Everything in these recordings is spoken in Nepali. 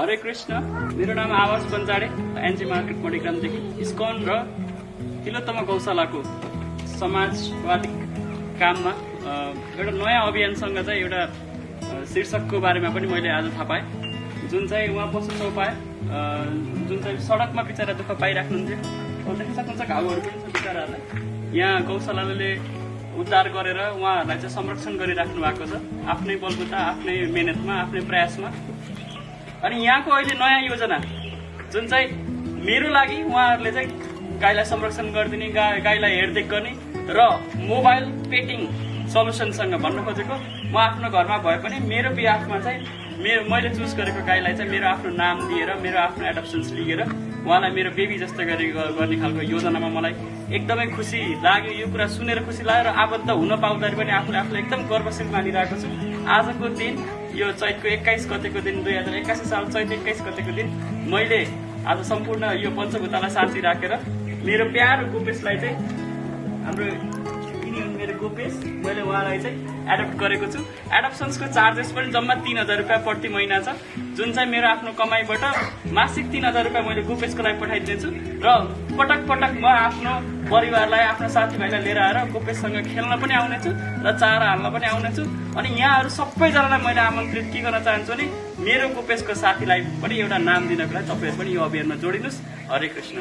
हरे कृष्ण, मेरो नाम आवाज बन्जाडे, एनजी मार्केट मणिग्रामदेखि इस्कन र तिलोत्तमा गौशालाको समाजवादी काममा एउटा नयाँ अभियानसँग चाहिँ एउटा शीर्षकको बारेमा पनि मैले आज थाहा पाएँ, जुन चाहिँ उहाँ पशु चौपाए जुन चाहिँ सडकमा बिचरा दुःख पाइराख्नुहुन्थ्यो। देख्न सक्नुहुन्छ घाउहरू पनि छ बिचराहरूलाई। यहाँ गौशालाले उद्धार गरेर उहाँहरूलाई चाहिँ संरक्षण गरिराख्नु भएको छ, आफ्नै बलबुता, आफ्नै मेहनतमा, आफ्नै प्रयासमा। अनि यहाँको अहिले नयाँ योजना जुन चाहिँ मेरो लागि उहाँहरूले चाहिँ गाईलाई संरक्षण गरिदिने, गाईलाई हेरदेख गर्ने र मोबाइल पेटिङ सल्युसनसँग भन्न खोजेको, म आफ्नो घरमा भए पनि मेरो बिहाफमा चाहिँ मैले चुज गरेको गाईलाई चाहिँ मेरो आफ्नो नाम दिएर, मेरो आफ्नो एडप्सन्स लिएर उहाँलाई मेरो बेबी जस्तो गर्ने खालको योजनामा मलाई एकदमै खुसी लाग्यो। यो कुरा सुनेर खुसी लाग्यो र आबद्ध हुन पाउँदाखेरि पनि आफूलाई एकदम गर्वशील मानिरहेको छु। आजको दिन यो चैतको 21 गतेको दिन, 2081 साल चैत 21 गतेको दिन मैले आज सम्पूर्ण यो पञ्चभूतालाई साथी राखेर मेरो प्यारो गोपेशलाई चाहिँ हाम्रो मेरो गोपेश मैले उहाँलाई चाहिँ एडप्ट गरेको छु। एडप्सन्सको चार्जेस पनि जम्मा 3000 रुपियाँ प्रति महिना छ, जुन चाहिँ मेरो आफ्नो कमाइबाट मासिक 3000 रुपियाँ मैले गोपेशको लागि पठाइदिन्छु र पटक पटक म आफ्नो परिवारलाई, आफ्नो साथीभाइलाई लिएर आएर गोपेशसँग खेल्न पनि आउनेछु र चारा हाल्न पनि आउनेछु। अनि यहाँहरू सबैजनालाई मैले आमन्त्रित के गर्न चाहन्छु भने मेरो गोपेशको साथीलाई पनि एउटा नाम दिनको लागि तपाईँहरू पनि यो अभियानमा जोडिनुहोस्। हरे कृष्ण।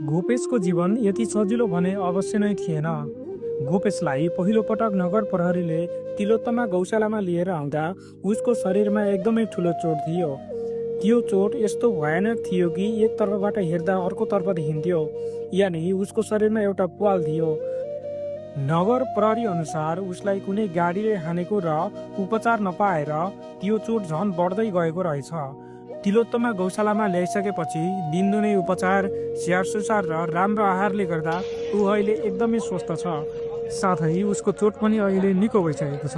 गोपेशको जीवन यति सजिलो भने अवश्य नै थिएन। गोपेशलाई पहिलो पटक नगर प्रहरीले तिलोत्तमा गौशालामा लिएर आउँदा उसको शरीरमा एकदमै ठुलो चोट थियो। त्यो चोट यस्तो भयानक थियो कि एक तर्फबाट हेर्दा अर्को तर्फ देखिन्थ्यो, यानि उसको शरीरमा एउटा प्वाल थियो। नगर प्रहरी अनुसार उसलाई कुनै गाडीले हानेको र उपचार नपाएर त्यो चोट झन बढ्दै गएको रहेछ। तिलोत्तमा गौशालामा ल्याइसकेपछि दिनदिनै उपचार, स्याहार सुसार र राम्रो आहारले गर्दा ऊ अहिले एकदमै स्वस्थ छ। साथै उसको चोट पनि अहिले निको भइसकेको छ।